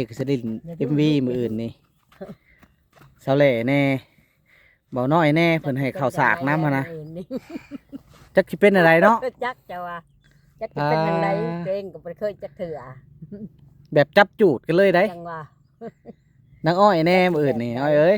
ກໍຊິໄດ້ຫຼິ້ນເອັມວີມື້ອື່ນນີ້ ສາວແຫຼ່ແດ່ ເບົານ້ອຍແດ່ ເພິ່ນໃຫ້ເຂົ້າສາກນຳຫັ້ນນະ ມື້ອື່ນນີ້ ຈັກຊິເປັນແນວໃດເນາະ ຈັກຈະວ່າ ຈັກຊິເປັນແນວໃດ ອ່າ ຕົວເອງກໍບໍ່ເຄີຍຈັກເທື່ອ ແບບຈັບຈູດກັນເລີຍໃດ໋ ຈັ່ງວ່າ ນາງອ້ອຍແດ່ມື້ອື່ນນີ້ ອ້ອຍເອີຍ.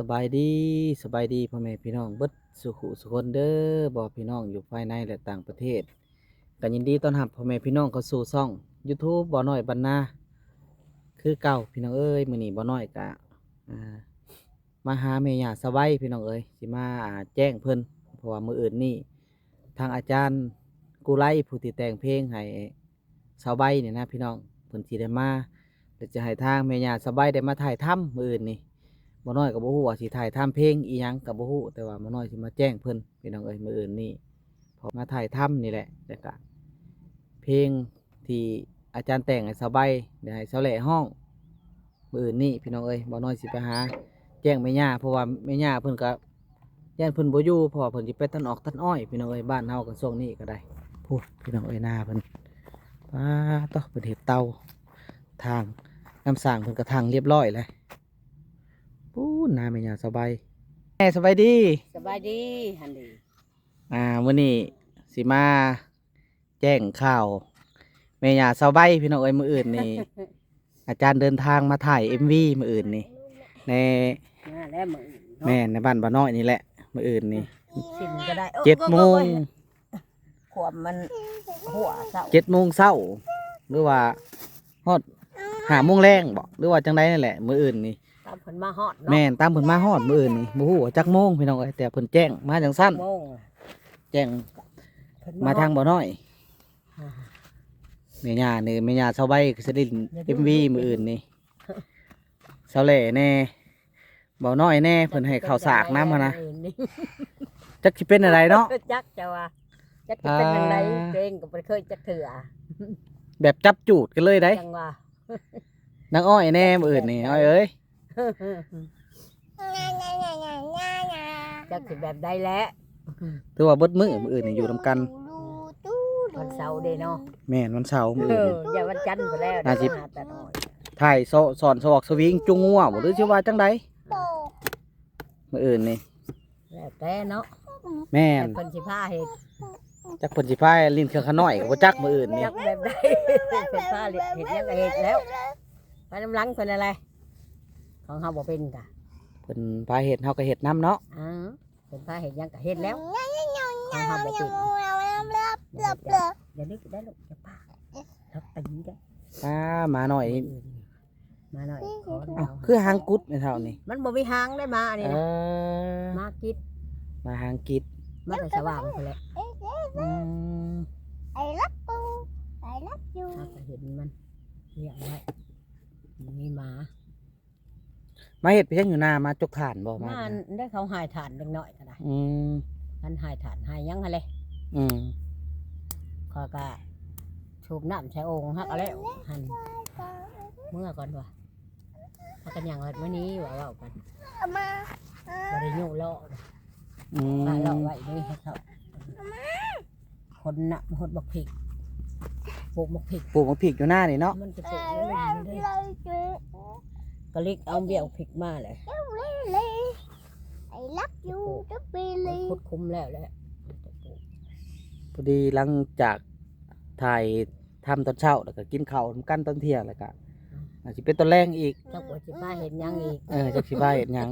ສະບາຍດີ ສະບາຍດີພໍ່ແມ່ພີ່ນ້ອງເບິດສູ່ຜູ້ສູ່ຄົນເດີ ບໍ່ວ່າພີ່ນ້ອງຢູ່ພາຍໃນ ແລະ ຕ່າງປະເທດ ກໍຍິນດີຕ້ອນຮັບພໍ່ແມ່ພີ່ນ້ອງເຂົ້າສູ່ຊ່ອງຢູທູບ ບໍ່ນ້ອຍບັນນາ ຄືເກົ່າພີ່ນ້ອງເອີຍ. ມື້ນີ້ບໍ່ນ້ອຍກະ ອ່າ ມາຫາແມ່ຍ່າສາວໃບພີ່ນ້ອງເອີຍ ຊິມາ ອ່າ ແຈ້ງເພິ່ນ ເພາະວ່າມື້ອື່ນນີ້ ທາງອາຈານກູໄລ ຜູ້ທີ່ແຕ່ງເພງໃຫ້ສາວໃບນີ້ນະພີ່ນ້ອງ ເພິ່ນຊິໄດ້ມາ ແລະ ຈະໃຫ້ທາງແມ່ຍ່າສາວໃບໄດ້ມາຖ່າຍທຳມື້ອື່ນນີ້. ບໍ່ນ້ອຍກໍບໍ່ຮູ້ວ່າຊິຖ່າຍທຳເພງອີ່ຫຍັງກໍບໍ່ຮູ້ ແຕ່ວ່າບໍ່ນ້ອຍຊິມາແຈ້ງເພິ່ນພີ່ນ້ອງເອີຍ ມື້ອື່ນນີ້ ເພາະມາຖ່າຍທຳນີ້ແຫຼະ ແລ້ວກະເພງ ທີ່ອາຈານແຕ່ງໃຫ້ສາວໃບ ແລ້ວໃຫ້ສາວແຫຼ້ຮ້ອງ ມື້ອື່ນນີ້ພີ່ນ້ອງເອີຍ. ບໍ່ນ້ອຍຊິໄປຫາແຈ້ງແມ່ຍ່າ ເພາະວ່າແມ່ຍ່າເພິ່ນກໍຢ້ານເພິ່ນບໍ່ຢູ່ ເພາະວ່າເພິ່ນຊິໄປຕັດອອກຕັດອ້ອຍພີ່ນ້ອງເອີຍ. ບ້ານເຮົາກໍຊ່ວງນີ້ກໍໄດ້ ພຸ້ນພີ່ນ້ອງເອີຍ ນາເພິ່ນ ປາດໂທ້ ເພິ່ນເຮັດເຕົາ ຖາງ ນ້ຳສ້າງເພິ່ນກໍຖັງຮຽບຮ້ອຍແລ້ວ ປູ້ນ ນາແມ່ຍ່າສາວໃບ. ແມ່ສະບາຍດີ ສະບາຍດີຫັ້ນເດ. ອ່າ ມື້ນີ້ຊິມາ ແຈ້ງຂ່າວແມ່ຍ່າສາວໃບພີ່ນ້ອງເອີຍ ມື້ອື່ນນີ້ ອາຈານເດີນທາງມາຖ່າຍເອັມວີມື້ອື່ນນີ້ ໃນ ມາແລ້ວມື້ອື່ນເນາະ ແມ່ນ ໃນບ້ານບໍ່ນ້ອຍນີ້ແຫຼະ ມື້ອື່ນນີ້ ຊິນກໍໄດ້ ເຈັດໂມງ ໂອ້ຍ ຂວມມັນຫົວເຊົ້າ ເຈັດໂມງເຊົ້າ ຫຼືວ່າຮອດຫ້າໂມງແລງບໍ ຫຼືວ່າຈັ່ງໃດນັ້ນແຫຼະ ມື້ອື່ນນີ້ ຕາມເພິ່ນມາຮອດເນາະ ແມ່ນ ຕາມເພິ່ນມາຮອດມື້ອື່ນນີ້ ບໍ່ຮູ້ວ່າຈັກໂມງພີ່ນ້ອງເອີຍ ແຕ່ເພິ່ນແຈ້ງມາຈັ່ງຊັ້ນ ໂມງ ແຈ້ງມາທາງບໍ່ນ້ອຍ ອ່າ ແມ່ຍ່ານີ້ ແມ່ຍ່າສາວໃບກໍຊິໄດ້ຫຼິ້ນເອັມວີມື້ອື່ນນີ້ ສາວແຫຼ່ແດ່ ເບົານ້ອຍແດ່ ເພິ່ນໃຫ້ເຂົ້າສາກນຳຫັ້ນນະ ມື້ອື່ນນີ້ ຈັກຊິເປັນແນວໃດເນາະ ຈັກຈະວ່າ ຈັກຊິເປັນແນວໃດ ອ່າ ຕົວເອງກໍບໍ່ເຄີຍຈັກເທື່ອ ແບບຈັບຈູດກັນເລີຍໃດ໋ ຈັ່ງວ່າ ນາງອ້ອຍແດ່ມື້ອື່ນນີ້ ອ້ອຍເອີຍ ຈັກຊິແບບໃດແຫຼະ ຖືວ່າເບິດມື້ມື້ອື່ນນີ້ຢູ່ນຳກັນ ວັນເສົາເດ້ເນາະ ແມ່ນ ວັນເສົາມື້ອື່ນນີ້ ເອີ ຢ່າວັນຈັນພຸ້ນແລ້ວ ໜ້າຊິ ຖ່າຍສອນສະຫວັກສະຫວິງຈູງງົວບໍ ຫຼືຊິວ່າຈັ່ງໃດ ມື້ອື່ນນີ້ ແລ້ວແຕ່ເນາະ ແມ່ນ ຈັກເພິ່ນຊິພາເຮັດ ຈັກເພິ່ນຊິພາຫຼິ້ນເຄື່ອງຂະນ້ອຍກໍບໍ່ຈັກມື້ອື່ນນີ້ ຈັກແບບໃດ ເພິ່ນພາເຮັດຫຍັງກໍເຮັດແລ້ວ ໄປນຳຫຼັງເພິ່ນນັ້ນແຫຼະ ຂອງເຮົາບໍ່ເປັນກະ ເພິ່ນພາເຮັດເຮົາກໍເຮັດນຳເນາະ ເອີ ເພິ່ນພາເຮັດຫຍັງກໍເຮັດແລ້ວ ຂອງເຮົາບໍ່ເປັນ ຢ່າດຶກໄດ້ລູກ ຢ່າປາກ ຮັກຕີໄດ້ ອ່າ ໝານ້ອຍ ມາໜ້ອຍ ຂໍ ອ້າວ ເອົາ ຄືຫາງກຸດແມ່ເຖົ້ານີ້ ມັນບໍ່ມີຫາງໄດ້ໝານີ້ນະ ເອີ ໝາກິດ ໝາຫາງກິດ ມາແຕ່ສະຫວ່າງພຸ້ນແຫຼະ ອືມ I love you I love you ເຮົາກໍເຫັນມັນລ້ຽງໄວ້ ມີໝາ ມາເຮັດໄປຫຍັງຢູ່ນາ ມາຈົກຖ່ານບໍ ມາ ມາ ໄດ້ເຂົາຫາຍຖ່ານເດັກນ້ອຍກໍໄດ້ ອືມ ມັນຫາຍຖ່ານຫາຍຫຍັງຫັ້ນແຫຼະ ອືມ ຂ້ອຍກໍ ສູບນ້ຳໃສ່ໂອ່ງຮັກເອົາແລ້ວຫັ້ນ ເມືອກ່ອນວ່າ ພາກັນຍ່າງຮອດມື້ນີ້ວ່າເວົ້າກັນ ມາ ບໍ່ໄດ້ຍູ້ເລາະ ອືມ ປະເລາະໄວ້ນີ້ໃຫ້ເຂົາ ຄົນນະ ຫົດບັກພິກ ປູກບັກພິກ ປູກບັກພິກຢູ່ນານີ້ເນາະ ມັນຈະປູກຢູ່ນີ້ເດ້ ກະລິກເອົາເບ້ຍບັກພິກມາແຫຼະ I love you ຈັກປີລີ ຂຸດຂຸມແລ້ວແຫຼະ ພໍດີຫຼັງຈາກຖ່າຍ ທຳຕອນເຊົ້າ ແລ້ວກໍກິນເຂົ້ານຳກັນຕອນທ່ຽງ ແລ້ວກໍອືມ ອາດຊິເປັນຕອນແລງອີກ ຈັກວ່າຊິພາເຮັດຫຍັງອີກ ເອີ ຈັກຊິພາເຮັດຫຍັງ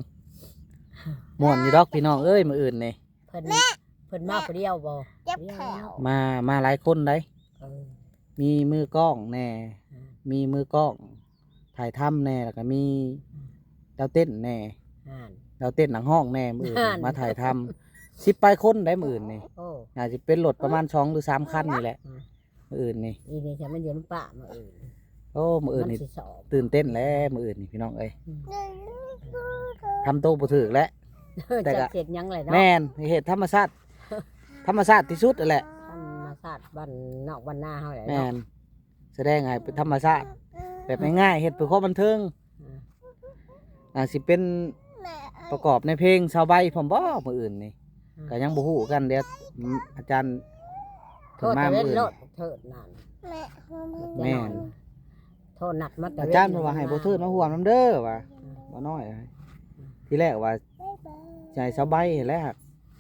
ມ່ວນຢູ່ດອກພີ່ນ້ອງເອີຍ ມື້ອື່ນນີ້ ເພິ່ນ ເພິ່ນມາຜູ້ດຽວບໍ່ ເຈັບແຂ້ວ ມາ ມາຫຼາຍຄົນໃດ ເອີ ມີມືກ້ອງແດ່ ອືມ ມີມືກ້ອງ ຖ່າຍທຳແດ່ ແລ້ວກໍມີ ອືມ ດາວເຕັ້ນແດ່ ອ່ານ ດາວເຕັ້ນນັກຮ້ອງແດ່ ມື້ອື່ນ ອ່ານ ມາຖ່າຍທຳ ສິບປາຍຄົນໄດ໋ ມື້ອື່ນນີ້ ໂອ້ ໜ້າຊິເປັນລົດປະມານສອງຫຼືສາມຄັນນີ້ແຫຼະ ອືມ ມື້ອື່ນນີ້ ອີນີ້ຈະມາຢູ່ນຳປ້າມື້ອື່ນ ເພ ໂອ້ ມື້ອື່ນນີ້ ມັນຊິສອບ ຕື່ນເຕັ້ນແຫຼະ ມື້ອື່ນນີ້ພີ່ນ້ອງເອີຍ ອືມ ທຳໂຕບໍ່ຖືກແຫຼະ ແຕ່ກະ ຈັກເຮັດຫຍັງແຫຼະເນາະ ແມ່ນ ເຮັດທຳມະຊາດ ທຳມະຊາດທີ່ສຸດຫັ້ນແຫຼະ ທຳມະຊາດບ້ານນອກບ້ານນາເຮົາແຫຼະເນາະ ແມ່ນ ສະແດງໃຫ້ເປັນທຳມະຊາດ ແບບງ່າຍໆ ເຮັດເພື່ອຄວາມບັນເທີງ ອືມ ອາດຊິເປັນປະກອບໃນເພງຊາວໃບພ້ອມບໍ່ ມື້ອື່ນນີ້ ອືມ ກະຍັງບໍ່ຮູ້ຄືກັນ ດຽວ ອາຈານເພິ່ນມາມື້ອື່ນ ໂທດຕາເວັນໂລດ ເທີດນັ້ນ ແມ່ນ ໂທດນັດມາແຕ່ເວັນ ອາຈານເພິ່ນວ່າໃຫ້ບໍ່ເທີດມາຮ່ວມນຳເດີວ່າ ອືມ ບໍ່ນ້ອຍ ອືມ ທີແລກວ່າ ໃຫ້ສາວໃບຫັ້ນແຫຼະ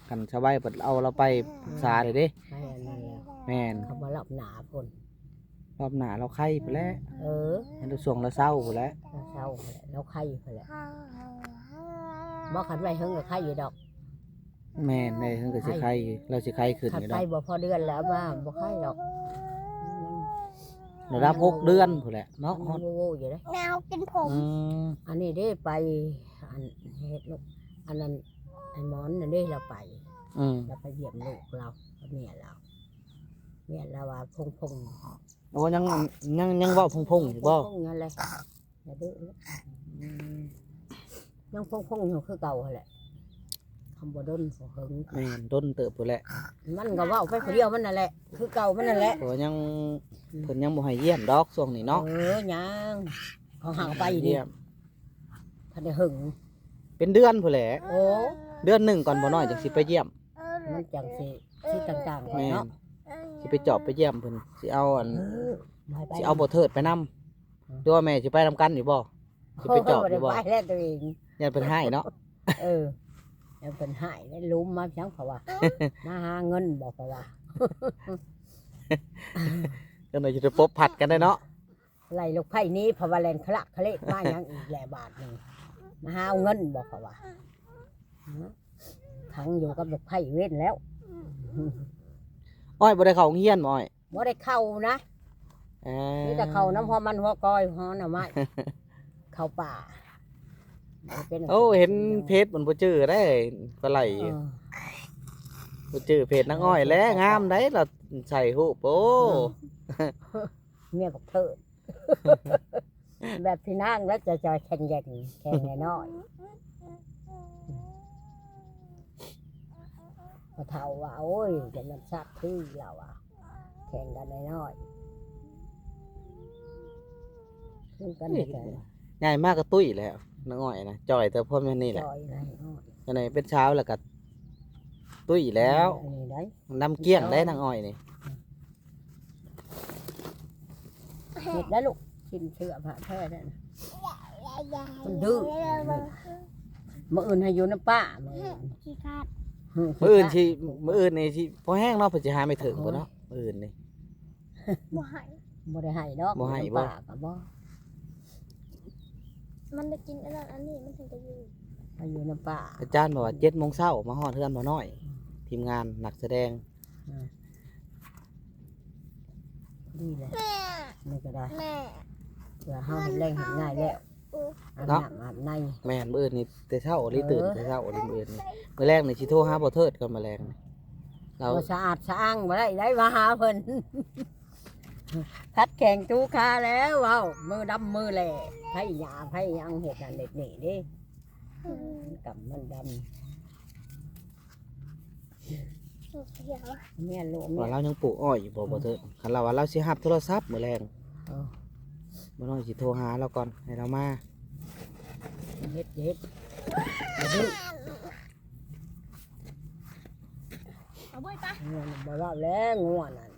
ຄັນສາວໃບເພິ່ນເອົາລາວໄປປຶກສາເດ້ ໃຫ້ອັນນັ້ນແຫຼະ ແມ່ນ ເຂົາມາລອບໜ້າພຸ້ນ ລອບໜ້າລາວໄຄພຸ້ນແຫຼະ ເອີ ໃຫ້ລາວຊ່ວງລາວເຊົາພຸ້ນແຫຼະ ລາວເຊົາພຸ້ນແຫຼະ ລາວໄຄພຸ້ນແຫຼະ ບໍ່ ຄັນໄວ້ເຫິງກໍໄຄຢູ່ດອກ ແມ່ນ ໄວ້ເຫິງກໍຊິໄຄ ລາວຊິໄຄຂຶ້ນຢູ່ດອກ ຄັນໄປບໍ່ພໍເດືອນແລ້ວມາບໍ່ໄຄດອກ ອືມ ລະດັບຫົກເດືອນພຸ້ນແຫຼະເນາະ ມັນຍັງໂວໆຢູ່ເດ້ ແມວກິນຜົມ ອືມ ອັນນີ້ເດ້ໄປ ອັນເຮັດລູກ ອັນນັ້ນ ໄອ້ໝອນນັ້ນເດ້ລາວໄປ ອືມ ລາວໄປຢ້ຽມລູກລາວກັບເມຍລາວ ເມຍລາວວ່າພົງໆ ໂອ້ ຍັງ ຍັງ ຍັງເວົ້າພົງໆຢູ່ບໍ່ ພົງໆນັ້ນແຫຼະ ຢ່າດື້ ອືມ ຍັງພົງໆຢູ່ຄືເກົ່າຫັ້ນແຫຼະ ຄຳບໍ່ດົນບໍ່ເຫິງ ແມ່ນ ດົນເຕີບພຸ້ນແຫຼະ ມັນກໍເວົ້າໄປຜູ້ດຽວມັນນັ້ນແຫຼະ ຄືເກົ່າມັນນັ້ນແຫຼະ ເພາະວ່າຍັງ ອືມ ເພິ່ນຍັງບໍ່ໃຫ້ຢ້ຽມດອກຊ່ວງນີ້ເນາະ ເອີ ຍັງ ເຂົາຫາໄປນີ້ ຢ້ຽມ ທັນໄດ້ເຫິງ ເປັນເດືອນພຸ້ນແຫຼະ ໂອ້ ເດືອນໜຶ່ງກ່ອນບໍ່ນ້ອຍຈັ່ງຊິໄປຢ້ຽມ ມັນຈັ່ງຊິ ຊິຕ່າງໆກັນເນາະ ແມ່ນ ຊິໄປຈອບໄປຢ້ຽມເພິ່ນ ຊິເອົາອັນ ເອີ ບໍ່ໃຫ້ໄປ ຊິເອົາບໍ່ເທີດໄປນຳ ອືມ ຫຼືວ່າແມ່ຊິໄປນຳກັນຢູ່ບໍ່ ຊິໄປຈອບຢູ່ບໍ່ ໂອ້ຍ ບໍ່ໄດ້ໄປແລ້ວຕົວເອງ ຢ້ານເພິ່ນຮ້າຍເນາະ ເອີ ຢ້ານເພິ່ນຮ້າຍ ລົມມາຫຍັງເຂົາວ່າ ມາຫາເງິນບໍ່ເຂົາວ່າ ຈັ່ງໃດຊິໄດ້ປົບພັດກັນໄດ້ເນາະ ໄລ່ລູກໃພ້ໜີ ເພາະວ່າແລ່ນຄະລະຄະເລມາຫຍັງອີກແຫຼະບາດນີ້ ມາຫາເອົາເງິນບໍ່ເຂົາວ່າ ຂັງຢູ່ກັບລູກໃພ້ເວັນແລ້ວ ອ້ອຍບໍ່ໄດ້ເຂົ້າໂຮງຮຽນບໍ່ອ້ອຍ ບໍ່ໄດ້ເຂົ້ານະ ເອີ ມີແຕ່ເຂົ້ານຳຫົວມັນຫົວກອຍຫົວໜໍ່ໄມ້ ເຂົ້າປ່າ ໂອ້ ເຫັນເພຈມັນບໍ່ຈື່ໄດ້ ປາໄຫຼ ເອີ ບໍ່ຈື່ເພຈນາງອ້ອຍແຫຼະ ງາມໄດ໋ ລາວໃສ່ຮູບ ໂອ້ ເອີ ເມຍບັກເທີດ ແບບພີ່ນາງແລ້ວຈອຍໆ ແຂງແຂງ ແຂງນ້ອຍໆ ພໍ່ເຖົ້າວ່າ ໂອ້ຍ ຈະແມ່ນສັກຄືລາວວ່າ ແຂງກັນນ້ອຍໆ ຄືກັນແທ້ໆ ໃຫຍ່ມາກໍຕຸ້ຍແລ້ວ ນາງອ້ອຍນະ ຈ່ອຍແຕ່ພວກແມ່ນນີ້ແຫຼະ ຈ່ອຍນາງອ້ອຍ ຈັ່ງໃດເປັນສາວແລ້ວກໍຕຸ້ຍແລ້ວ ອັນນີ້ໄດ໋ ນຳກ້ຽງໄດ໋ ນາງອ້ອຍນີ້ ເຮັດໄດ້ລູກ ກິນເຊື້ອພະແທ້ແທ້ນະ ມັນດື້ ມື້ອື່ນໃຫ້ຢູ່ນຳປ້າ ມື້ອື່ນ ຂີ້ຄ້ານ ອືມ ມື້ອື່ນຊິ ມື້ອື່ນນີ້ຊິພໍແຮງເນາະ ເພິ່ນຊິຫາແມ່ເຖິງພຸ້ນເນາະ ມື້ອື່ນນີ້ ບໍ່ໃຫ້ ບໍ່ໄດ້ໃຫ້ດອກ ບໍ່ໃຫ້ບໍ່ ຢູ່ນຳປ້າກໍບໍ່ ມັນໄດ້ກິນອັນນັ້ນອັນນີ້ ມັນເຖິງຈະຢູ່ ໃຫ້ຢູ່ນຳປ້າ ອາຈານບອກວ່າເຈັດໂມງເຊົ້າມາຮອດເຮືອນບໍ່ນ້ອຍ ອືມ ທີມງານນັກສະແດງ ອືມ ດີແຫຼະ ນີ້ກໍໄດ້ ແມ່ ເພື່ອເຮົາເຮັດແລງເຮັດງ່າຍແລ້ວ ອືມ ອາບນ້ຳອາບໃນ ແມ່ນ ມື້ອື່ນນີ້ແຕ່ເຊົ້າອີ່ຫຼີ ເອີ ຕື່ນແຕ່ເຊົ້າອີ່ຫຼີ ມື້ອື່ນນີ້ ມື້ແລງນີ້ຊິໂທຫາບໍ່ເທີດກ່ອນ ມື້ແລງນີ້ ລາວ ບໍ່ສະອາດສະອ້າງບໍ່ໄດ້ ໄດ້ມາຫາເພິ່ນ ພັດແຂງຕູຄາແລ້ວ ເວົ້າ ມືດຳມືແຫຼ້ ໄຜຫຍ້າໄຜຫຍັງ ເຮັດນັ້ນເຮັດນີ້ເດ້ ກຳມັນດຳ. ແມ່ນລູກ ວ່າລາວຍັງປູກອ້ອຍຢູ່ບໍ່ ອືມ ບໍ່ເທີດ ຄັນລາວວ່າລາວຊິຮັບໂທລະສັບມື້ແລງ ເອີ ບໍ່ນ້ອຍຊິໂທຫາລາວກ່ອນ ໃຫ້ລາວມາ ເຮັດ ເຮັດ ເຮັດ ເອົາເບິ່ງປະ ບໍ່ລາວແລ້ວ ງົວນັ້ນ.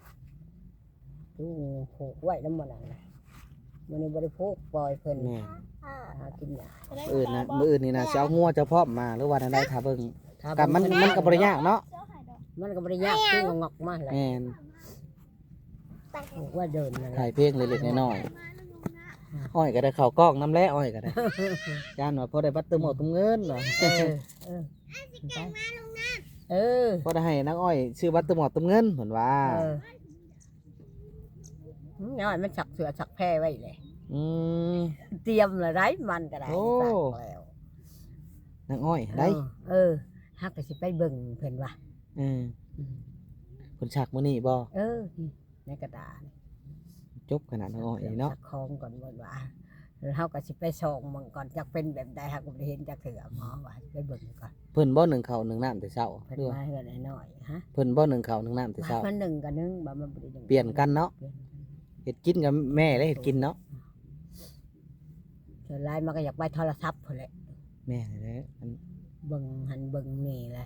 ຈູງຜູກໄວ້ນຳໝໍ້ນັ້ນນະ ມື້ນີ້ບໍ່ໄດ້ຜູກ ປ່ອຍເພິ່ນ ແມ່ນ ຫາກິນຫຍ້າ ມື້ອື່ນນະ ມື້ອື່ນນີ້ນະ ຊິເອົາງົວເຈົ້າພ້ອມມາ ຫຼືວ່າແນວໃດ ຖ້າເບິ່ງ ຖ້າ ກໍມັນ ເບິ່ງ ມັນກໍບໍ່ໄດ້ຍາກເນາະ ມັນກໍບໍ່ໄດ້ຍາກ ຈູງງອກໆມາແຫຼະ ແມ່ນ ຜູກໄວ້ເດີ່ນນັ້ນແຫຼະ ຖ່າຍເພງເລັກໆນ້ອຍໆ ອືມ ອ້ອຍກໍໄດ້ເຂົ້າກ້ອງນຳແຫຼະ ອ້ອຍກໍໄດ້ ຢ້ານວ່າພໍໄດ້ບັດຕື່ມອອກຕື່ມເງິນວ່າ ເອີ ເອີ ເອີ ພໍໄດ້ໃຫ້ນາງອ້ອຍຊື້ບັດຕື່ມອອກຕື່ມເງິນ ເພິ່ນວ່າ ເອີ ນ້ອຍມັນຊັກເສື້ອຊັກແພໄວ້ແຫຼະ ອືມ ຕຽມລະໄດ໋ ມັນກໍໄດ້ ໂອ້ ຊັກແລ້ວ ນາງອ້ອຍໄດ໋ ເອີ ເອີ ເຮົາກໍຊິໄປເບິ່ງເພິ່ນວ່າ ເອີ ອືມ ເພິ່ນຊັກມື້ນີ້ບໍ່ ເອີ ໃນກະດານ ຈົບຂະໜາດນ້ອງອ້ອຍນີ້ເນາະ ສັກຂອງກ່ອນ ເພິ່ນວ່າ. ເຮົາກໍຊິໄປສ່ອງເບິ່ງກ່ອນ ຈັກເປັນແບບໃດ ເຮົາກໍບໍ່ໄດ້ເຫັນຈັກເທື່ອ. ໝໍວ່າຊິໄປເບິ່ງກ່ອນ. ເພິ່ນບໍ່ໜຶ້ງເຂົ້າໜຶ້ງນ້ຳແຕ່ເຊົ້າ ເພິ່ນມາເຮືອນອ້າຍນ້ອຍ. ຮະ? ເພິ່ນບໍ່ໜຶ້ງເຂົ້າໜຶ້ງນ້ຳແຕ່ເຊົ້າ ມັນໜຶ່ງກໍໜຶ່ງ ບໍ່ ມັນບໍ່ໄດ້ໜຶ່ງ ປ່ຽນກັນເນາະ. ເປັນ ເຮັດກິນກໍແມ່ເດ້ເຮັດກິນເນາະ. ສ່ວນຫຼາຍມັນກໍຢາກໄປໂທລະສັບພຸ້ນແຫຼະ. ແມ່ນແຫຼະ ອັນ ເບິ່ງຫັ້ນເບິ່ງນີ້ແຫຼະ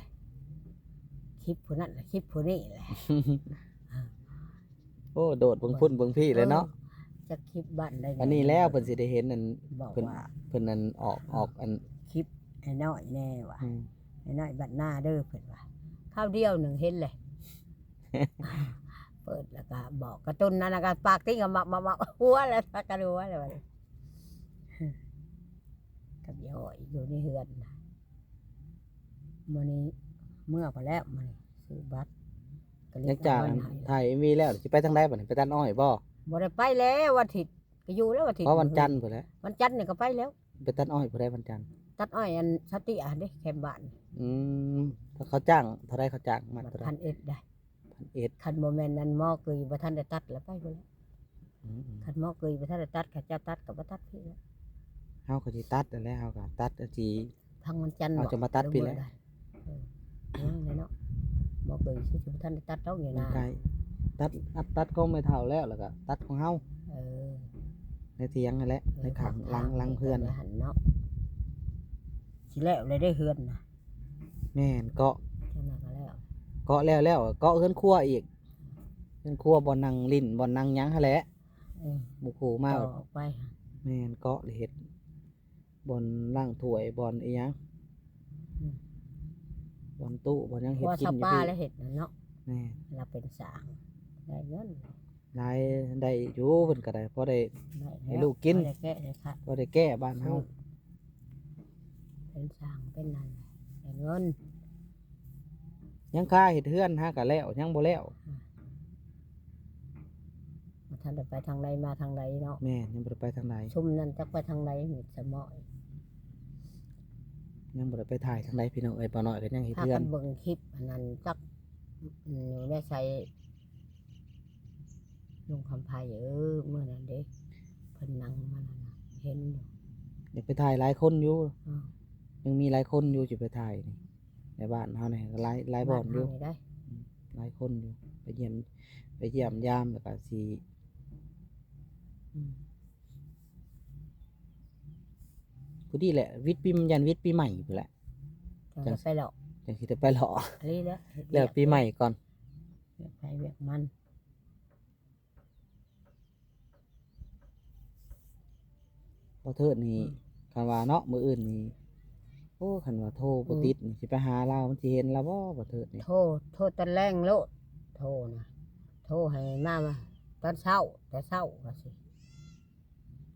ຄລິບຜູ້ນັ້ນລະ ຄລິບຜູ້ນີ້ແຫຼະ. ໂອ້ ໂດດເບິ່ງພຸ້ນເບິ່ງພີ້ແຫຼະເນາະ. ເອີ ຈັກຄລິບບ້ານໃດ ອັນນີ້ແລ້ວເພິ່ນຊິໄດ້ເຫັນ ອັນ ບອກ ເພິ່ນວ່າ ເພິ່ນ ອັນ ອອກ ອອກ ອັນ ຄລິບອ້າຍນ້ອຍແນ່ວ່າ ອືມ ອ້າຍນ້ອຍບ້ານນາເດີ ເພິ່ນວ່າ. ຄາວດຽວໜຶ່ງເຫັນເລີຍ ເປີດແລ້ວກໍບອກກະຕຸ້ນນັ້ນນະ ກໍປາກຕິງ ກໍມັກໆໆ ຫົວແລ້ວ ພາກັນຫົວແລ້ວບັດນີ້. ກັບອີອ້ອຍຢູ່ໃນເຮືອນນະ ມື້ນີ້ເມືອພຸ້ນແລ້ວ ມື້ນີ້ຊື້ບັດ ກໍເລີຍ ຫຼັງຈາກ ເອົາເງິນໃຫ້ ຖ່າຍເອັມວີແລ້ວ ຊິໄປທາງໃດບັດນີ້? ໄປຕັດອ້ອຍບໍ່? ບໍ່ໄດ້ໄປແລ້ວ ວັນອາທິດກໍຢູ່ແລ້ວ ວັນອາທິດ ເພາະວັນຈັນພຸ້ນແຫຼະ ວັນຈັນນີ້ກໍໄປແລ້ວ. ໄປຕັດອ້ອຍຜູ້ໃດວັນຈັນ? ຕັດອ້ອຍອັນສາວເຕ້ຍຫັ້ນເດ້ ແຄມບ້ານ. ອືມ ເຂົາຈ້າງເທົ່າໃດ? ເຂົາຈ້າງມັດເທົ່າໃດ? ພັນເອັດໄດ໋ ພັນເອັດ. ຄັນບໍ່ແມ່ນອັນໝໍເກີຍບໍ່ທັນໄດ້ຕັດລະໄປພຸ້ນແຫຼະ. ອືມໆ ຄັນໝໍເກີຍບໍ່ທັນໄດ້ຕັດ ເຂົາເຈົ້າຕັດກໍບໍ່ຕັດພີ້ແຫຼະ. ເຮົາກໍຊິຕັດຫັ້ນແຫຼະ ເຮົາກໍຕັດອັນທີ່ ທາງວັນຈັນ ເຮົາຈະມາຕັດພີ້ແຫຼະ. ເອີ ຍັງແຫຼະເນາະ ໝໍເກີຍຊິບໍ່ທັນໄດ້ຕັດດອກຢູ່ນາ ໃກ້ ຕັດ ອັດຕັດຂອງແມ່ເຖົ້າແລ້ວ ແລ້ວກໍຕັດຂອງເຮົາ. ເອີ ໃນຖຽງຫັ້ນແຫຼະ ເອີ ໃນຂ້າງຫຼັງ ຫຼັງເຮືອນຫັ້ນເນາະ. ຊິແລ້ວແລ້ວເດ້ເຮືອນນະ. ແມ່ນ ເກາະ ຈັ່ງນັ້ນກໍແລ້ວ ເກາະແລ້ວໆ ເກາະເຮືອນຄົວອີກ ເຮືອນຄົວ ບ່ອນນັ່ງຫຼິ້ນ ບ່ອນນັ່ງຫຍັງຫັ້ນແຫຼະ. ເອີ ໝູ່ຄູ່ມາ ຕໍ່ອອກໄປ. ແມ່ນ ເກາະແລ້ວເຮັດ ບ່ອນລ້າງຖ້ວຍ ບ່ອນອີ່ຫຍັງ ອືມ ບ່ອນຕູ້ ບ່ອນຫຍັງ ເຮັດກິນຢູ່ພີ້ ແລ້ວເຮັດນັ້ນເນາະ. ແມ່ນ ລາວເປັນຊ່າງ ໄດ້ເງິນ ລາຍໄດ້ຢູ່ ເພິ່ນກໍໄດ້ ພໍໄດ້ ໄດ້ແລ້ວ ໃຫ້ລູກກິນ ພໍໄດ້ແກ້ໄດ້ຂັດ ພໍໄດ້ແກ້ບ້ານເຮົາ. ເປັນຊ່າງເປັນນັ້ນ ໄດ້ເງິນ. ຍັງຄາເຮັດເຮືອນຫາກະແລ້ວ ຍັງບໍ່ແລ້ວ. ອືມ ບໍ່ທັນໄດ້ໄປທາງໃດມາທາງໃດເນາະ. ແມ່ນ ຍັງບໍ່ໄດ້ໄປທາງໃດ. ຊຸມນັ້ນຈັກໄປທາງໃດ ມິດສະໝໍ້ ຍັງບໍ່ໄດ້ໄປຖ່າຍທາງໃດພີ່ນ້ອງເອີຍ. ປ້ານ້ອຍກໍຍັງເຮັດເຮືອນ ພາກັນເບິ່ງຄລິບອັນນັ້ນ ຈັກ ອືມ ຢູ່ໃນໃສ ລຸງຄຳໄພ ເອີ ມື້ນັ້ນເດ້ ເພິ່ນນັ່ງມານັ້ນນະ ເຫັນຢູ່. ຢາກໄປຖ່າຍຫຼາຍຄົນຢູ່. ອືມ ຍັງມີຫຼາຍຄົນຢູ່ ຊິໄປຖ່າຍນີ້ ໃນບ້ານເຮົານີ້ກໍຫຼາຍ ຫຼາຍບ່ອນຢູ່. ອືມ ຫຼາຍຄົນຢູ່ ໄປຢ້ຽມ ໄປຢ້ຽມຢາມ ແລ້ວກໍຊິ ອືມ ພໍດີແຫຼະ ວິດປີ ຢ້ານວິດປີໃໝ່ພຸ້ນແຫຼະ ຈັ່ງຊິໄປເລາະ. ຈັ່ງຊິໄດ້ໄປເລາະ ອັນນີ້ແຫຼະ ແລ້ວປີໃໝ່ກ່ອນ ວຽກໃຜວຽກມັນ. ບໍ່ເທີດນີ້ ອືມ ຄັນວ່າເນາະ ມື້ອື່ນນີ້ ໂອ້ ຄັນວ່າໂທບໍ່ຕິດນີ້ ອືມ ຊິໄປຫາລາວ ມັນຊິເຫັນລາວບໍ່ ບໍ່ເທີດນີ້? ໂທ ໂທຕອນແລງໂລດ ໂທນະ ໂທໃຫ້ມາ ມາຕອນເຊົ້າ ແຕ່ເຊົ້າວ່າຊິ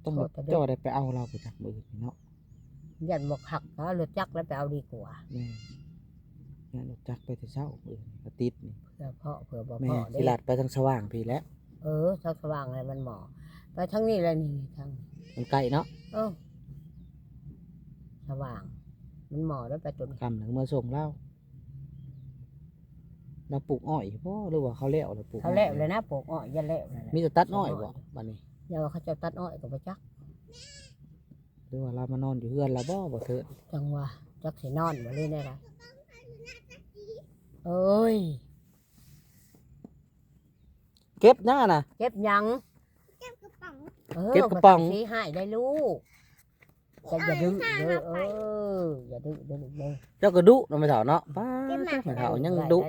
ຕ້ອງແບບ ໂທແຕ່ເດີກ ເຈົ້າໄດ້ໄປເອົາລາວໄປຈັກມື້ນີ້ເນາະ. ຢ້ານບໍ່ຄັກ ເອົາລົດຈັກແລ້ວໄປເອົາດີກວ່າ. ແມ່ນ ຢ້ານລົດຈັກໄປແຕ່ເຊົ້າ ມື້ອື່ນກໍຕິດນີ້ ເພື່ອເພາະ ເພື່ອບໍ່ ແມ່ນ ເພາະເດ້ ຊິລັດໄປທາງສະຫວ່າງພີ້ແຫຼະ. ເອີ ທາງສະຫວ່າງແຫຼະມັນໝໍ້ ໄປທາງນີ້ແຫຼະ ນີ້ ທາງ ມັນໃກ້ເນາະ. ເອີ ສະຫວ່າງມັນໝໍ້ ແລ້ວໄປຕົວນີ້ ຄ່ຳແລ້ວເມືອສົ່ງລາວ. ລາວປູກອ້ອຍຢູ່ບໍ່ ຫຼືວ່າເຂົາແລ້ວລະປູກ? ເຂົາແລ້ວແລ້ວນະ ປູກອ້ອຍ ຢ້ານແລ້ວແລ້ວນະ. ມີແຕ່ຕັດອ້ອຍບໍ່ບັດນີ້? ຢ່າວ່າເຂົາເຈົ້າຕັດອ້ອຍກໍບໍ່ຈັກ ຫຼືວ່າລາວມານອນຢູ່ເຮືອນລາວບໍ່ ບໍ່ເທີດ? ຈັ່ງວ່າ ຈັກຊິນອນບໍ່ ຫຼືແນວໃດ. ເອີຍ ເກັບຫຍັງຫັ້ນນະ? ເກັບຫຍັງ? ເອີ ເກັບກະປ໋ອງ ຈັ່ງຊິໃຫ້ໄດ້ລູກ. ເຈົ້າຢ່າດື້ເດີ ເອີ ຢ່າດື້ເດີລູກເດີ. ເຈົ້າກໍດຸເນາະແມ່ເຖົ້າເນາະ. ປ້າ ແມ່ເຖົ້າຍັງດຸ.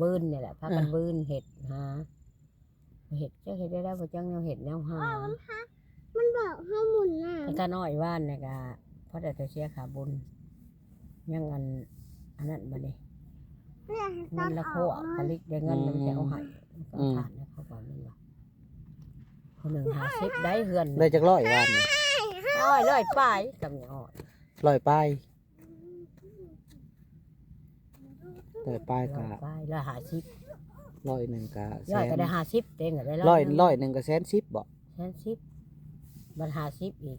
ບືນນີ້ແຫຼະ ພາກັນບືນເຮັດຫາ ເຮັດ ເຈົ້າເຮັດໄດ້ແລ້ວ ບໍ່ຈັກແນວເຮັດແນວຫາ. ມັນບອກເຮົາໝຸນນະ ຕານ້ອຍວານນີ້ກະພໍໄດ້ແຕ່ເສຍຄ່າບຸນ ຍັງອັນ ອັນນັ້ນບັດນີ້ ເງິນລະຄົວ ຜະລິດໄດ້ເງິນ ອືມ ມັນຈະເອົາໃຫ້ ອືມ ຕ້ອງທານໃຫ້ເຂົາກ່ອນ ແມ່ນບໍ່? ຜູ້ໜຶ່ງຫ້າສິບໄດ້ເຮືອນ ໄດ້ຈັກຮ້ອຍວານນີ້? ຮ້ອຍ ຮ້ອຍປາຍ ກໍມີຮ້ອຍ ຮ້ອຍປາຍ. ຮ້ອຍປາຍກໍ ຮ້ອຍປາຍ ຮ້ອຍຫ້າສິບ ຮ້ອຍໜຶ່ງກໍ ຮ້ອຍກໍໄດ້ ແສນ ຫ້າສິບເຕັງກໍໄດ້ ຮ້ອຍ ຮ້ອຍໜຶ່ງກໍແສນສິບບໍ່? ແສນສິບ ບັດຫ້າສິບອີກ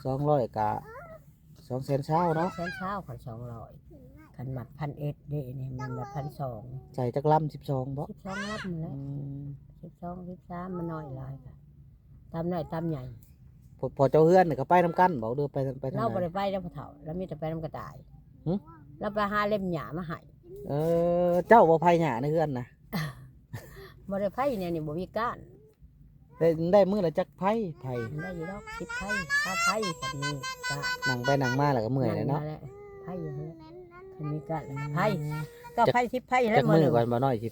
ສອງຮ້ອຍກໍ ສອງແສນຊາວເນາະ. ສອງແສນຊາວ ຄັນສອງຮ້ອຍ ຄັນມັດພັນເອັດເດ້ ນີ້ມັນມັດພັນສອງ. ໃສ່ຈັກລຳ? ສິບສອງບໍ່? ສິບສອງລຳແຫຼະ. ອືມ ສິບສອງ ສິບສາມ ມັນນ້ອຍຫຼາຍກະຕາມນ້ອຍຕາມໃຫຍ່. ພໍ່ ພໍ່ເຈົ້າເຮືອນນີ້ກໍໄປນຳກັນບໍ່ ຫຼືໄປ ໄປທາງໃດ? ລາວບໍ່ໄດ້ໄປນຳພໍ່ເຖົ້າ ລາວມີແຕ່ໄປນຳກະຕ່າຍ. ຫຶ? ລາວໄປຫາເລັມຫຍ້າມາໃຫ້. ເອີ ເຈົ້າບໍ່ໄຜຫຍ້າໃນເຮືອນນະ? ບໍ່ໄດ້ໄຜ ແນວນີ້ບໍ່ມີການ. ໄດ້ ໄດ້ມື້ລະຈັກໄຜ? ໄຜ ໄດ້ຢູ່ດອກ ສິບໄຜ ຊາວໄຜ ຄັນມີການ. ນັ່ງໄປນັ່ງມາແລ້ວກໍເມື່ອຍແລ້ວເນາະ. ນັ່ງມາແລ້ວໄຜຢູ່ຫັ້ນແຫຼະ ຄັນມີການໄຜ. ອືມ ເກົ້າໄຜ ສິບໄຜແລ້ວ. ຈັກມື້ກ່ອນ ບໍ່ນ້ອຍຊິ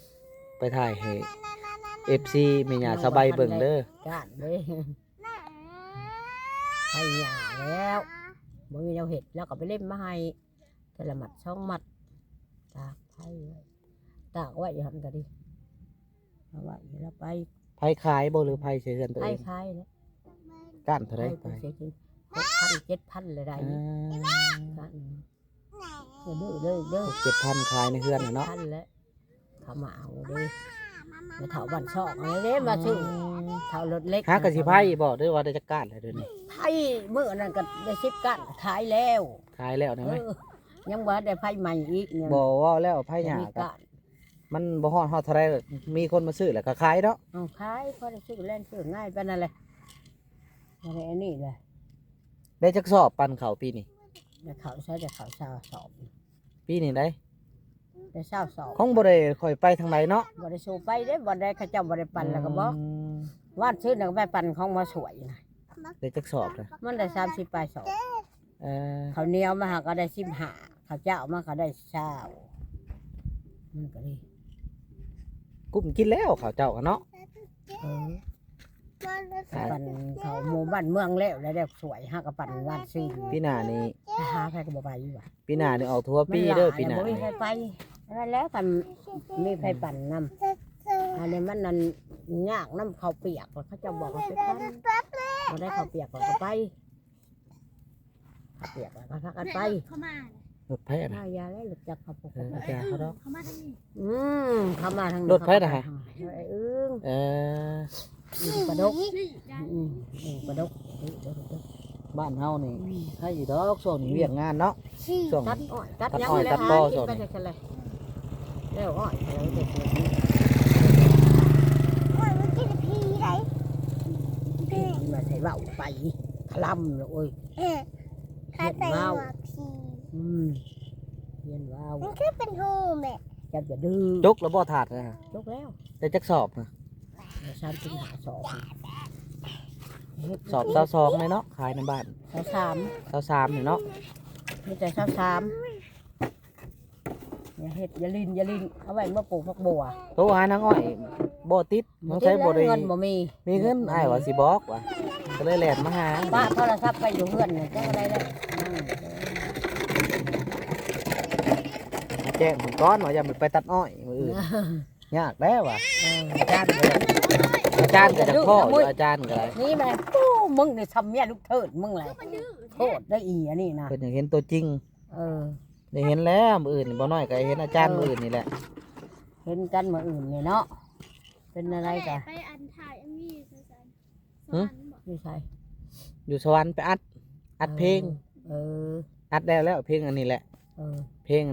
ໄປຖ່າຍໃຫ້ເອັຟຊີແມ່ຍ່າສະໃບເບິ່ງເດີ. ການເດ້ ໄຜຫຍ້າແລ້ວ ບໍ່ມີແນວເຮັດ ລາວກໍໄປເລັມມາໃຫ້ ແຕ່ລະມັດສອງມັດ ຕາກໄຜໄວ້ ຕາກໄວ້ຢູ່ຫັ້ນກໍດີ. ເອົາໄວ້ແລ້ວໄປ. ໄຜຂາຍບໍ່ ຫຼືໄຜໃສ່ເຮືອນຕົວເອງ? ໄຜຂາຍແຫຼະ. ກ້ານເທົ່າໃດ? ໄຜໄປເສຍກິນ ຫົກພັນ ເຈັດພັນ ແລ້ວໄດ້. ອືມ ກ້ານ ເດີ ເດີ ເດີ ຫົກເຈັດພັນ ຂາຍໃນເຮືອນນະເນາະ. ເຈັດພັນແຫຼະ ເຂົາມາເອົາເດ້ ແມ່ເຖົ້າບ້ານຊອກນັ້ນເດ້ມາຊື້. ອໍ ເຖົ້າລົດເລັກ ຫາກໍຊິໄຜບໍ່ ຫຼືວ່າໄດ້ຈັກກ້ານແລ້ວດຽວນີ້? ໄຜ ມື້ນັ້ນກໍໄດ້ສິບກ້ານ ຂາຍແລ້ວ. ຂາຍແລ້ວນະ? ເອີ ຍັງບໍ່ໄດ້ໄຜໃໝ່ອີກ. ບໍ່ ເວົ້າແລ້ວໄຜຫຍ້າກໍ ມັນບໍ່ຮອດ ຮອດເທົ່າໃດ ມີຄົນມາຊື້ແລ້ວກໍຂາຍເນາະ. ເອົາຂາຍ ພໍໄດ້ຊື້ແລ່ນຊື້ງ່າຍປານນັ້ນແຫຼະ. ບໍ່ໄດ້ອັນນີ້ແຫຼະ. ໄດ້ຈັກສອບປັ່ນເຂົ້າປີນີ້? ໄດ້ເຂົ້າໃຊ້ ໄດ້ເຂົ້າຊາວສອບ. ປີນີ້ໄດ້ ໄດ້ຊາວສອບ. ຄົງບໍ່ໄດ້ຄ່ອຍໄປທາງໃດເນາະ? ບໍ່ໄດ້ສູ່ໄປເດ້ ບ່ອນໃດເຂົາເຈົ້າບໍ່ໄດ້ປັ່ນແລ້ວກໍບໍ່. ອືມ ວານຊືນນະກໍໄປປັ່ນຂອງໝໍສວຍນະ. ໄດ້ຈັກສອບລະ? ມັນໄດ້ສາມສິບປາຍສອບ. ເອີ ເຂົ້າໜຽວມາຫາກໍໄດ້ສິບຫ້າ ເຂົ້າຈ້າວມາກໍໄດ້ຊາວ. ມັນກໍດີ ກຸ້ມກິນແລ້ວເຂົ້າເຈົ້າກະເນາະ. ເອີ ປັ່ນເຂົ້າໝູ່ບ້ານເມືອງແລ້ວ ແລ້ວສວຍ ຫາກໍປັ່ນວານຊືນ. ປີໜ້ານີ້ ໄປຫາໃຜກໍບໍ່ໄປຢູ່ຫວາ? ປີໜ້ານີ້ອອກທົ່ວປີເດີ ປີໜ້ານີ້ ບໍ່ມີໃຜໄປ. ນັ້ນແຫຼະ ຄັນມີໃຜປັ່ນນຳ ອັນນີ້ມັນນັ້ນຍາກນຳເຂົ້າປຽກ ເຂົາເຈົ້າບອກວ່າໄປປັ່ນ ບໍ່ໄດ້ເຂົ້າປຽກກໍໄປ. ເປີກແລ້ວກໍພາກັນໄປ. ລົດໃຜນະ? ອ່າ ຢ່າແລ້ວ ລົດຈັກເຂົາ ເອີ ເຂົາດອກ ເຂົາມາທາງນີ້. ອືມ ເຂົາມາທາງນີ້. ລົດໃຜນະ? ເຂົາມາທາງນີ້. ເອີ ເອີ ປາດົກ. ອືມ ປາດົກ. ບ້ານເຮົານີ້ ອືມ ໃຜຢູ່ດອກ ຊ່ວງນີ້ວຽກງານເນາະ. ຊ່ວງຕັດອ້ອຍ ຕັດຫຍັງ ຕັດອ້ອຍ ແລ້ວ ຕັດຕໍ ຫາກິນໄປ ຊ່ວງນີ້ ຈັ່ງຊັ້ນແຫຼະ. ແລ້ວອ້ອຍ ແລ້ວແຕ່ ໂອ້ຍ ມັນກິນຜີໄດ໋. ຜີ ມາໃສ່ເວົ້າໄປ ຄະລຳເລີຍ ໂອ້ຍ. ເອີ ຂ້າໃສ່ຫົວຜີ. ອືມ ຮຽນເວົ້າ. ມັນຄືເປັນຮູແມ່. ຈັບຢ່າດື້. ຈົກແລ້ວບໍ່ຖາດນະ? ຈົກແລ້ວ. ໄດ້ຈັກສອບນະ? ໄດ້ສາມສິບຫ້າສອບ. ສອບຊາວສອງເລີຍເນາະ ຂາຍໃນບ້ານ. ຊາວສາມ. ຊາວສາມນີ້ເນາະ. ມີແຕ່ຊາວສາມ. ຢ່າເຮັດ ຢ່າຫຼິ້ນ ຢ່າຫຼິ້ນ ເອົາໄວ້ມາປູກຜັກບົ່ວ. ໂທຫານາງອ້ອຍບໍ່ຕິດ ບໍ່ຕິດ ສົງໄສບໍ່ໄດ້ ເງິນບໍ່ມີ ມີເງິນ ອ້າຍວ່າຊິບອກວ່າ ກໍເລີຍແລ່ນມາຫາ. ປະໂທລະສັບໄວ້ຢູ່ເຮືອນນີ້ ຈັກໄດ້ແລ້ວ. ມາແຈ້ງເພິ່ນກ່ອນວ່າ ຢ້ານເພິ່ນໄປຕັດອ້ອຍມື້ອື່ນ ຍາກແລ້ວວ່າ. ເອີ ອາຈານກໍ ອາຈານກໍຈະພໍ້ຢູ່ ອາຈານກໍໄດ້. ນີ້ແມ່ນ ໂອ້ ມຶງນີ້ຊ່ຳເມຍລູກເທີດມຶງແຫຼະ. ໂທດໄດ້ອີອັນນີ້ນະ ເພິ່ນຢາກເຫັນຕົວຈິງ. ເອີ ໄດ້ເຫັນແລ້ວ ມື້ອື່ນບໍ່ນ້ອຍກໍເຫັນອາຈານ ເອີ ມື້ອື່ນນີ້ແຫຼະ ເຫັນກັນມື້ອື່ນນີ້ເນາະ. ເປັນແນວໃດກະ ແມ່ໄປອັນຖ່າຍເອັມວີຢູ່ໃສ? ຫຶ? ສະຫວັນບໍ? ຢູ່ໃສ? ຢູ່ສະຫວັນ ໄປອັດ ອັດເພງ. ເອີ ເອີ ອັດແລ້ວແລ້ວ ເພງອັນນີ້ແຫຼະ. ເອີ ເພງ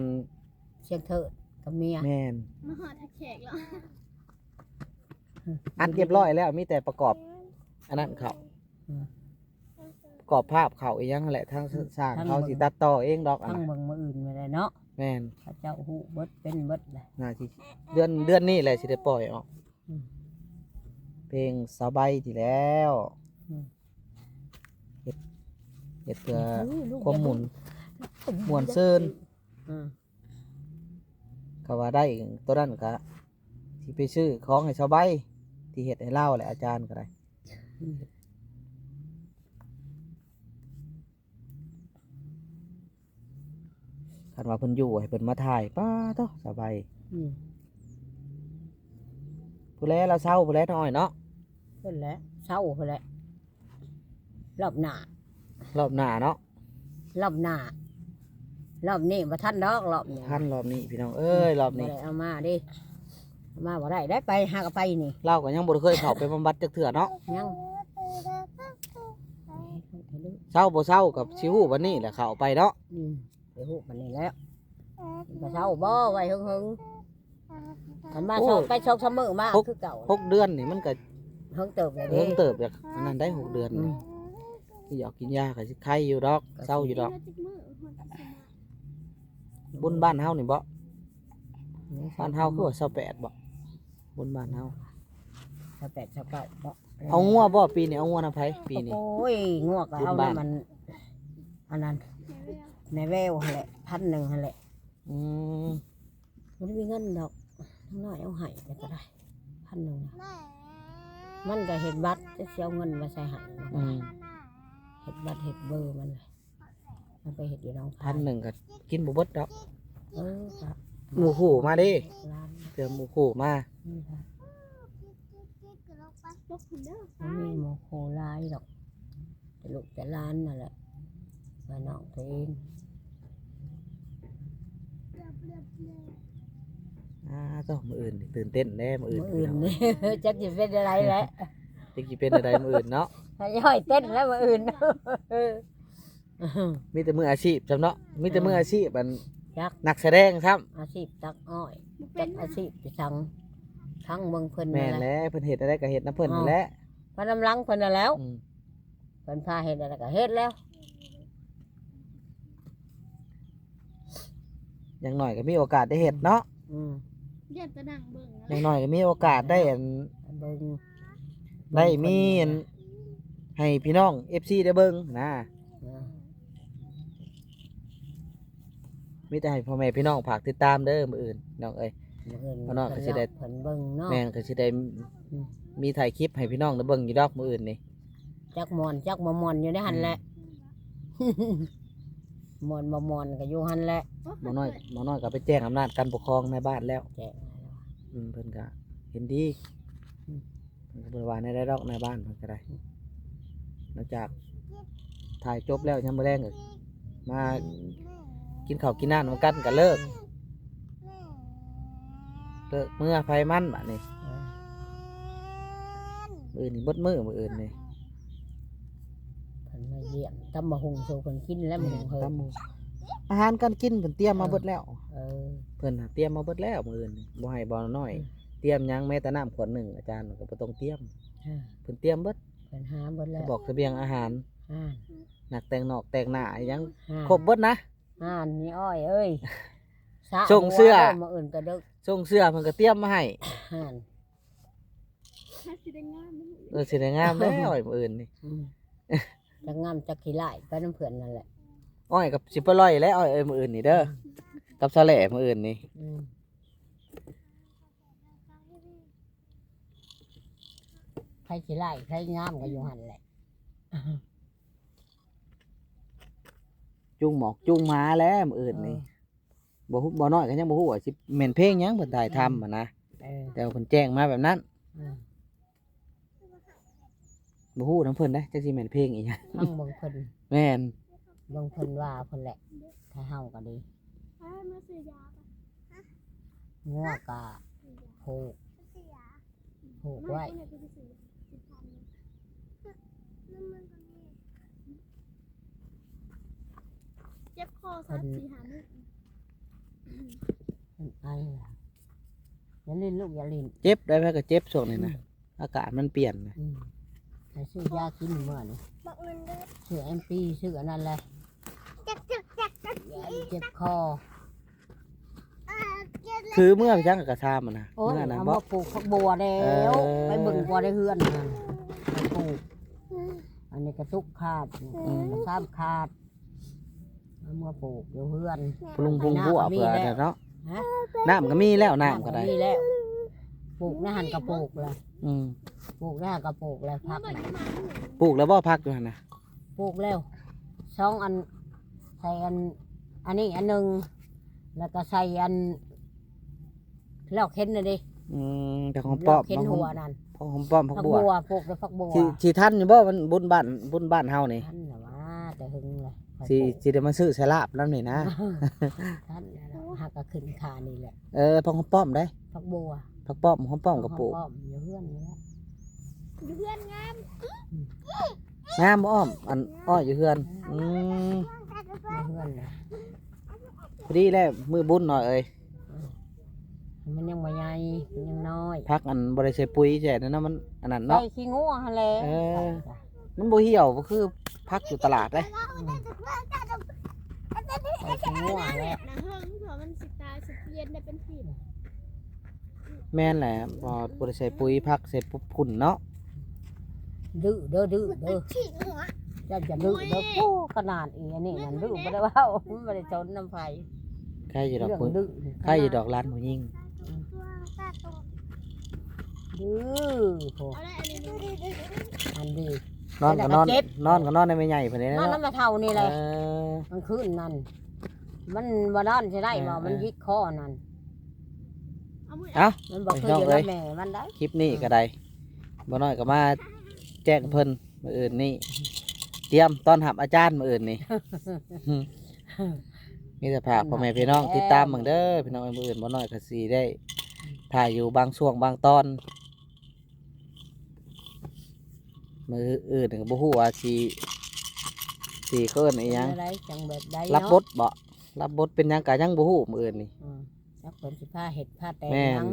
ສຽງເທີດກັບເມຍ. ແມ່ນ ມາຮອດທ່າແຂກແລ້ວ ອັດຮຽບຮ້ອຍແລ້ວ ມີແຕ່ປະກອບອັນນັ້ນເຂົ້າ. ອືມ ກອບພາບເຂົາອີ່ຫຍັງຫັ້ນແຫຼະ ທາງ ອືມ ຊ່າງເຂົາຊິຕັດຕໍ່ເອງດອກ ທາງເບິ່ງມື້ອື່ນນີ້ແຫຼະເນາະ. ແມ່ນ ເຂົາເຈົ້າຮູ້ເບິດ ເປັນເບິດແຫຼະ. ໜ້າຊິເດືອນ ເດືອນນີ້ແຫຼະ ຊິໄດ້ປ່ອຍອອກ. ອືມ ເພງສາວໃບນີ້ແລ້ວ. ອືມ ເຮັດ ເຮັດເພື່ອຄວາມມ່ວນ ມ່ວນຊື່ນ. ອືມ ກໍວ່າໄດ້ໂຕນັ້ນກະຊິໄປຊື້ຂອງໃຫ້ສາວໃບ ທີ່ເຮັດໃຫ້ລາວແຫຼະ ອາຈານກໍໄດ້. ຄັນວ່າເພິ່ນຢູ່ໃຫ້ເພິ່ນມາຖ່າຍ ປ້າໂທ້ ສາວໃບ. ອືມ ຜູ້ແລລາວເຊົາ ຜູ້ແລນ້ອງອ້ອຍເນາະ. ເພິ່ນແຫຼະ ເຊົາເພິ່ນແຫຼະ. ລອບໜ້າ ລອບໜ້າເນາະ ລອບໜ້າ. ລອບນີ້ບໍ່ທັນດອກ ລອບນີ້ ທັນລອບນີ້ພີ່ນ້ອງເອີຍ. ອືມ ລອບນີ້ບໍ່ໄດ້ເອົາມາເດ້ ເອົາມາບໍ່ໄດ້ໄດ໋ ໄປຫາກໍໄປນີ້. ລາວກໍຍັງບໍ່ໄດ້ເຄີຍເຂົ້າໄປບຳບັດຈັກເທື່ອເນາະ. ຍັງ. ເຊົາບໍ່ເຊົາກໍຊິຮູ້ບັດນີ້ແຫຼະ ເຂົ້າໄປເນາະ. ອືມ ໄປຮູ້ບັດນີ້ແລ້ວ ກໍເຊົາບໍ່ ໄວ້ເຫິງໆ. ຄັນມາ ໂອ້ ສອງ ໄປສອງສາມມື້ມາ ຫົກ ຄືເກົ່າ ຫົກເດືອນນີ້ມັນກໍເຫິງເຕີບແລ້ວເດ້ ເຫິງເຕີບ ຢາກອັນນັ້ນໄດ້ ຫົກເດືອນນີ້ ອືມ ກິນຢາກິນຢາກໍຊິໄຄຢູ່ດອກ ກໍຊິເຊົາຢູ່ດອກ ບຸນບ້ານເຮົານີ້ບໍ? ແມ່ນ ບ້ານເຮົາຄືວ່າຊາວແປດບໍ? ບຸນບ້ານເຮົາ ຊາວແປດ ຊາວເກົ້າເນາະ ເອົາງົວບໍ? ປີນີ້ເອົາງົວນຳໃຜປີນີ້? ໂອ້ຍ ງົວກໍເອົານຳ ອັນນັ້ນ ແມ່ແວວຫັ້ນແຫຼະ ພັນໜຶ່ງຫັ້ນແຫຼະ ອືມ ບໍ່ໄດ້ມີເງິນດອກ ນ້ອຍເອົາໃຫ້ແລ້ວກໍໄດ້ ພັນໜຶ່ງນະ ມັນກໍເຮັດບັດ ຈັກຊິເອົາເງິນມາໃສ່ໃຫ້ ອືມ ເຮັດບັດເຮັດເບີມັນ ມັນໄປເຮັດຢູ່ໜອງຄາຍ ພັນໜຶ່ງກໍກິນບໍ່ເບິດດອກ ເອີ ກໍ ໝູ່ຄູ່ມາເດ້ ຫຼານ ເທື່ອໝູ່ຄູ່ມາ ອືມ ບໍ່ມີໝູ່ຄູ່ຫຼາຍດອກ ແຕ່ລູກແຕ່ຫຼານນັ້ນແຫຼະ ວ່ານ້ອງຕົວເອງ ອ່າ ໂທ້ ມື້ອື່ນນີ້ຕື່ນເຕັ້ນແດ່ ມື້ອື່ນ ມື້ອື່ນນີ້ ພີ່ນ້ອງ ຈັກຊິເປັນແນວໃດແຫຼະ ຈັກຊິເປັນແນວໃດມື້ອື່ນເນາະ ໃຫ້ຫ້ອຍເຕັ້ນແລ້ວມື້ອື່ນ ມີແຕ່ມືອາຊີບຊ້ຳເນາະ ມີແຕ່ມືອາຊີບ ອັນ ຈັກ ນັກສະແດງຊ້ຳ ອາຊີບຕັກອ້ອຍ ຈັກອາຊີບໄປສັງ ທັງເບິ່ງເພິ່ນ ແມ່ນແຫຼະ ເພິ່ນເຮັດແນວໃດກໍເຮັດນຳເພິ່ນນັ້ນແຫຼະ ພານຳຫຼັງເພິ່ນນັ້ນແລ້ວ ອືມ ເພິ່ນພາເຮັດແນວໃດກໍເຮັດແລ້ວ ຢ່າງໜ້ອຍກໍມີໂອກາດໄດ້ເຮັດເນາະ ອືມ ຢ່າແຕ່ນັ່ງເບິ່ງ ຢ່າງໜ້ອຍກໍມີໂອກາດໄດ້ ອັນ ເບິ່ງ ໄດ້ມີອັນ ເບິ່ງເພິ່ນ ໃຫ້ພີ່ນ້ອງເອັຟຊີໄດ້ເບິ່ງນະ ເອີ ມີແຕ່ໃຫ້ພໍ່ແມ່ພີ່ນ້ອງຝາກຕິດຕາມເດີ ມື້ອື່ນນ້ອງເອີຍ ມື້ອື່ນ ພໍ່ນ້ອຍກໍຊິໄດ້ ເພິ່ນເບິ່ງເນາະ ແມ່ນ ກໍຊິໄດ້ ອືມ ມີຖ່າຍຄລິບໃຫ້ພີ່ນ້ອງໄດ້ເບິ່ງຢູ່ດອກມື້ອື່ນນີ້ ຈັກມ່ວນຈັກບໍ່ມ່ວນຢູ່ໃນຫັ້ນແຫຼະ ອືມ ມ່ວນບໍ່ມ່ວນກໍຢູ່ຫັ້ນແຫຼະ ໝໍນ້ອຍ ໝໍນ້ອຍກໍໄປແຈ້ງອຳນາດການປົກຄອງໃນບ້ານແລ້ວ ແຈ້ງແລ້ວ ອືມ ເພິ່ນກໍເຫັນດີ ອືມ ເພິ່ນກໍບໍ່ໄດ້ວ່າແນວໃດດອກ ໃນບ້ານເພິ່ນກໍໄດ້ ອືມ ຫຼັງຈາກຖ່າຍຈົບແລ້ວ ຍາມມື້ແລງກໍມາກິນເຂົ້າກິນນ້ຳນຳກັນກໍເລີກ ອືມ ເລີກເມືອໃຜມັນບາດນີ້ ອືມ ມື້ອື່ນນີ້ເບິດມື້ ມື້ອື່ນນີ້ ເພິ່ນມາຢ້ຽມ ຕຳບັກຫຸ່ງສູ່ເພິ່ນກິນແລ້ວ ອືມ ມື້ຫຸ່ງເຮີ້ຍ ຕຳບັກຫຸ່ງ ອາຫານການກິນເພິ່ນຕຽມມາເບິດແລ້ວ ເອີ ເອີ ເພິ່ນຫາກຕຽມມາເບິດແລ້ວມື້ອື່ນນີ້ ບໍ່ໃຫ້ບໍ່ນ້ອຍ ອືມ ຕຽມຫຍັງ ແມ້ແຕ່ນ້ຳຂວດໜຶ່ງ ອາຈານກໍບໍ່ຕ້ອງຕຽມ ເອີ ເພິ່ນຕຽມເບິດ ເພິ່ນຫາເບິດແລ້ວ ສະບອກສະບຽງອາຫານ ອ່າ ນັກແຕ່ງນອກແຕ່ງໜ້າຫຍັງ ອ່າ ຄົບເບິດນະ ອ່າ ນີ້ອ້ອຍເອີຍ ສະຫົວເດີ ມື້ອື່ນກະເດິກ ສົ່ງເສື້ອເພິ່ນກໍຕຽມມາໃຫ້ ອ່າ ເອີ ຊິໄດ້ງາມເດ້ ເອີ ຊິໄດ້ງາມແລ້ວອ້ອຍ ມື້ອື່ນນີ້ ອືມ ຈັກງາມຈັກຂີ້ຮ້າຍໄປນຳເພິ່ນນັ້ນແຫຼະ ອ້ອຍກໍຊິໄປລອຍແລ້ວອ້ອຍເອີຍ ມື້ອື່ນນີ້ເດີ ອືມ ກັບສາວແຫຼ້ມື້ອື່ນນີ້ ອືມ ໃຜຂີ້ຮ້າຍໃຜງາມກໍຢູ່ຫັ້ນແຫຼະ ຈູງໝອກຈູງໝາແຫຼະມື້ອື່ນນີ້ ເອີ ບໍ່ຮູ້ ບໍ່ນ້ອຍກໍຍັງບໍ່ຮູ້ວ່າຊິແມ່ນເພງຫຍັງເພິ່ນຖ່າຍທຳ ອືມ ຫັ້ນນະ ເອີ ແຕ່ວ່າເພິ່ນແຈ້ງມາແບບນັ້ນ ອືມ ບໍ່ຮູ້ນຳເພິ່ນເດ້ ຈັກຊິແມ່ນເພງອີຫຍັງ ຟັງເບິ່ງເພິ່ນ ແມ່ນ ເບິ່ງເພິ່ນວ່າເພິ່ນແຫຼະ ຖ້າເຮົາກໍດີ ງົວກະຜູກ ຜູກໄວ້ ເຈັບຄໍສາມສີ່ຫ້າມື້ ເພິ່ນໄອລະ ຢ່າຫຼິ້ນລູກ ຢ່າຫຼິ້ນ ເຈັບໄດ໋ ໃຜກໍເຈັບຊ່ວງນີ້ນະ ອືມ ອາກາດມັນປ່ຽນນະ ອືມ ໃຫ້ຊື້ຢາກິນມື້ນີ້ ຊື້ແອມປີ ຊື້ອັນນັ້ນແຫຼະ ເຈັບຄໍ ຖືເມືອໄປຈັ່ງກະຊາມຫັ້ນນະ ໂອ້ຍ ເມືອນະ ເອົາມາປູກຜັກບົວແລ້ວ ເອີ ໄປເບິ່ງກວ່າໃນເຮືອນຫັ້ນ ໄປປູກ ອັນນີ້ກະຕຸກຂາດ ອືມ ກະຊາມຂາດ ເອົາມາປູກຢູ່ເຮືອນ ປຸງ ປຸງບົວເພື່ອເນາະ ຮະ ນ້ຳກໍມີແລ້ວ ນ້ຳກໍໄດ້ ນ້ຳກໍມີແລ້ວ ປູກໃນຫັ້ນກໍປູກແລ້ວ ອືມ ປູກໃນຫັ້ນກໍປູກແລ້ວ ຜັກ ປູກແລ້ວບໍ່ ຜັກຢູ່ຫັ້ນນະ? ປູກແລ້ວ ສອງອັນ ໃສ່ອັນ ອັນນີ້ອັນໜຶ່ງ ແລ້ວກໍໃສ່ອັນ ລອກເຫັນນະເດ້ ອືມ ແຕ່ຂອງປ້ອມ ເຫັນຫົວນັ້ນ ຂອງປ້ອມ ຜັກບົວ ຜັກບົວ ປູກແລ້ວຜັກບົວ ຊິ ຊິທັນຢູ່ບໍ່ ມັນບຸນບ້ານ ບຸນບ້ານເຮົານີ້ ທັນລະວ່າ ແຕ່ຫຶງລະ ຊິ ຊິໄດ້ມາຊື້ໃສ່ລາບນຳນີ້ນະ ທັນລະ ຫາກະຂຶ້ນຄ່ານີ້ແຫຼະ ເອີ ຜັກຫອມປ້ອມເດ້ ຜັກບົວ ຜັກປ້ອມ ຫອມປ້ອມກໍປູກ ຫອມປ້ອມຢູ່ເຮືອນນີ້ແຫຼະ ຢູ່ເຮືອນງາມ ອືມ ງາມອ້ອມ ອັນອ້ອຍຢູ່ເຮືອນ ອືມ ຢູ່ເຮືອນນະ ພໍດີແລ້ວ ມື້ບຸນນ້ອຍເອີຍ ອືມ ມັນຍັງບໍ່ໃຫຍ່ ມັນຍັງນ້ອຍ ຜັກອັນບໍ່ໄດ້ໃສ່ປຸ໋ຍແທ້ນັ້ນນະ ມັນອັນນັ້ນເນາະ ໃສ່ຂີ້ງົວຫັ້ນແຫຼະ ເອີ ມັນບໍ່ຫ່ຽວ ບໍ່ຄືຜັກຢູ່ຕະຫຼາດເດ້ ອືມ ໃສ່ຂີ້ງົວຫັ້ນແຫຼະ ໜ້າເຫິງ ເພາະມັນຊິຕາຍ ຊິປ່ຽນໄດ້ເປັນປີ. ແມ່ນແຫຼະ ບໍ່ ບໍ່ໄດ້ໃສ່ປຸ໋ຍ ຜັກໃສ່ປຸ໋ຍພຸ້ນເນາະ ດື້ເດີ ດື້ເດີ ເຈົ້າຈະດື້ເດີ ໂອ້ ຂະໜາດອີອັນນີ້ນັ້ນ ດື້ບໍ່ໄດ້ເວົ້າ ມັນບໍ່ໄດ້ສົນນຳໃຜ ໃຄຢູ່ດອກ ເລື່ອງ ຜູ້ ດື້ນີ້ ໃຄຢູ່ດອກ ຂະໜາດຫຼານຜູ້ຍິງ ອືມ ດື້ໂພ ອັນດີ ນອນກໍນອນ ເຈັບ ນອນກໍນອນນຳແມ່ໃຫຍ່ເພິ່ນເດ້ ນອນນຳແມ່ເຖົ້ານີ້ແຫຼະ ເອີ ກາງຄືນນັ້ນ ມັນບໍ່ນອນຊິໄດ້ບໍ່ ເອີ ມັນ ເອີ ຫຍິກຄໍນັ້ນ ເອົ້າ ມັນບໍ່ຄືຢູ່ນຳແມ່ມັນໄດ໋ ຄລິບນີ້ກໍໄດ້ ບໍ່ນ້ອຍກໍມາແຈ້ງເພິ່ນ ມື້ອື່ນນີ້ ຕຽມຕ້ອນຮັບອາຈານມື້ອື່ນນີ້ ມີແຕ່ຝາກພໍ່ແມ່ພີ່ນ້ອງຕິດຕາມເບິ່ງເດີ ພີ່ນ້ອງເອີຍ ມື້ອື່ນບໍ່ນ້ອຍກໍຊິໄດ້ຖ່າຍຢູ່ບາງຊ່ວງບາງຕອນ ມື້ອື່ນກໍບໍ່ຮູ້ວ່າຊິ ຊິເອີ້ນອີ່ຫຍັງ ເປັນແນວໃດຈັ່ງແບບໃດ ລັບ ເນາະ ບົດບໍ ລັບບົດເປັນຫຍັງກໍຍັງບໍ່ຮູ້ມື້ອື່ນນີ້ ອືມ ຈັກເພິ່ນຊິພາເຮັດພາແຕ່ງ ແມ່ນ ຫຍັງ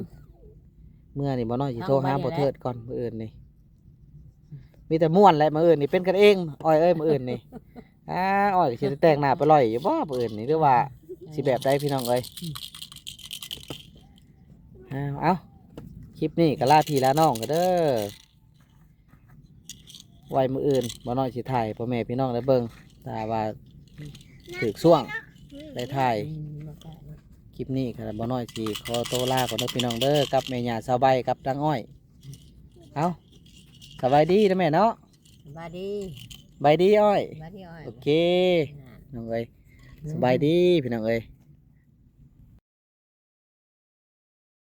ເມື່ອນີ້ບໍ່ນ້ອຍຊິໂທຫາ ທາງ ບໍ່ເທີດກ່ອນ ມື້ອື່ນນີ້ ມີແຕ່ມ່ວນແຫຼະ ມື້ອື່ນນີ້ເປັນກັນເອງ ອ້ອຍເອີຍ ມື້ອື່ນນີ້ ອ້າ ອ້ອຍກໍຊິໄດ້ແຕ່ງໜ້າໄປລ່ອຍຢູ່ບໍ່ມື້ອື່ນນີ້ ຫຼືວ່າ ອືມ ຊິແບບໃດ ພີ່ນ້ອງເອີຍ ອືມ ເອົ້າ ເອົ້າ ຄລິບນີ້ກໍລາພີ່ລານ້ອງກັນເດີ ໄວ້ມື້ອື່ນບໍ່ນ້ອຍຊິຖ່າຍໃຫ້ພໍ່ແມ່ພີ່ນ້ອງໄດ້ເບິ່ງ ຖ້າວ່າຖືກຊ່ວງໄດ້ຖ່າຍ ອືມ ຄລິບນີ້ກໍບໍ່ນ້ອຍຊິຂໍໂຕລາກ່ອນເດີ ພີ່ນ້ອງເດີ ກັບແມ່ຍ່າສາວໃບກັບນາງອ້ອຍ ເອົ້າ ສະບາຍດີເດີແມ່ເນາະ ສະບາຍດີ ສະບາຍດີອ້ອຍ ສະບາຍດີອ້ອຍ ໂອເຄ ນ້ອງເອີຍ ອືມ ສະບາຍດີ ພີ່ນ້ອງເອີຍ